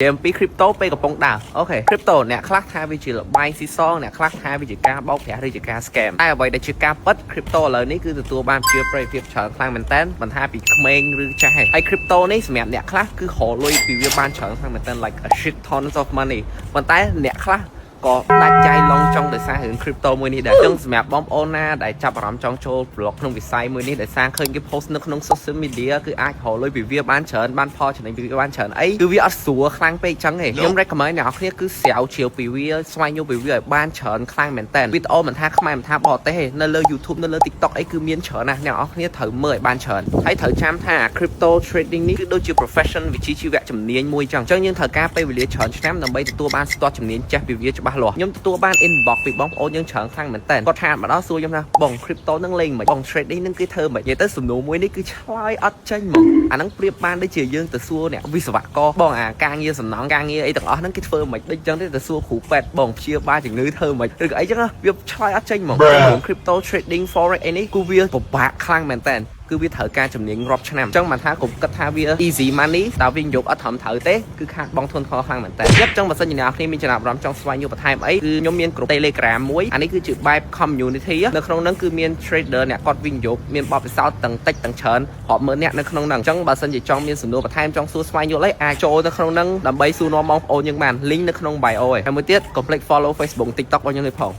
និយាយអំពី crypto ពេលកំពុងដើរ OK crypto អ្នកខ្លះថាវាជាល្បែងស៊ីសងអ្នកខ្លះថាវាជាការបោកប្រាស់ឬជាការ scam តែអ្វីដែលជាការពិត crypto ឥឡូវនេះគឺទទួលបានជាប្រសិទ្ធភាពច្រើនខ្លាំងមែនតើមិនថាពីក្មេងឬចាស់ទេហើយ crypto នេះសម្រាប់អ្នកខ្លះគឺរកលុយពីវាបានច្រើនខ្លាំងមែនតើ like a shit tons of money ប៉ុន្តែអ្នកខ្លះក៏ដាច់ចៃឡងចង់ដោយសាររឿង crypto មួយនេះដែរអញ្ចឹងសម្រាប់បងប្អូនណាដែលចាប់អារម្មណ៍ចង់ចូល blog ក្នុងវិស័យមួយនេះដែលសារឃើញគេ post នៅក្នុង social media គឺអាចរកលុយពីវាបានច្រើនបានផលចំណេញពីវាបានច្រើនអីគឺវាអត់ស្រួលខ្លាំងពេកចឹងទេខ្ញុំ recommend អ្នកនរគ្នាគឺស្រាវជ្រាវពីវាស្វែងយល់ពីវាឲ្យបានច្រើនខ្លាំងមែនតើវីដេអូមិនថាខ្មែរមិនថាបរទេសទេនៅលើ YouTube នៅលើ TikTok អីគឺមានច្រើនណាស់អ្នកនរគ្នាត្រូវមើលឲ្យបានច្រើនហើយត្រូវចាំថា crypto trading នេះគឺដូចជា profession វិជ្ជាជីវៈជំនាញមួយចឹងអញ្ចឹងយើងត្រូវការពេលវេលាច្រើនឆ្នាំដើម្បីទទួលបានស្ទាត់ជំនាញចេះពីវាច្បាស់លាស់ខ្ញុំទទួលបាន inbox ពីបងប្អូនយើងច្រើនខ្លាំងមែនតើគាត់ថាមកដល់សួរខ្ញុំថាបង crypto នឹងលេងមិនបង trading នឹងគេធ្វើមិននិយាយទៅសំណួរមួយនេះគឺឆ្លើយអត់ចេញហ្មងអាហ្នឹងប្រៀបបានដូចជាយើងទៅសួរអ្នកវិស្វករបងអាការងារសំណង់ការងារអីទាំងអស់ហ្នឹងគេធ្វើមិនដូចចឹងទេទៅសួរគ្រូពេទ្យបងព្យាបាលជំងឺធ្វើមិនឬក៏អីចឹងណាវាឆ្លើយអត់ចេញហ្មងរឿង crypto trading forex អីនេះគឺវាពិបាកខ្លាំងមែនតើគឺវាត្រូវការជំនាញរាប់ឆ្នាំអញ្ចឹងបានថាកុំគិតថាវា easy money តើវាយកអត់ត្រឹមត្រូវទេគឺខាតបងធនធរខ្លាំងមែនតើអញ្ចឹងបើសិនជាអ្នកនរគ្នាមានចំណាប់អារម្មណ៍ចង់ស្វែងយល់បន្ថែមអីគឺខ្ញុំមានក្រុម Telegram មួយអានេះគឺជាបែប community នៅក្នុងហ្នឹងគឺមាន trader អ្នកគាត់វិនិយោគមានបទពិសោធន៍ទាំងតិចទាំងច្រើនរាប់ម៉ឺនអ្នកនៅក្នុងហ្នឹងអញ្ចឹងបើសិនជាចង់មានសំណួរបន្ថែមចង់សួរស្វែងយល់អីអាចចូលទៅក្នុងហ្នឹងដើម្បីសួរនាំបងប្អូនយើងបាន link នៅក្នុង bio ឯងហើយមួយទៀតកុំភ្លេច follow Facebook TikTok របស់ខ្ញុំនេះផង។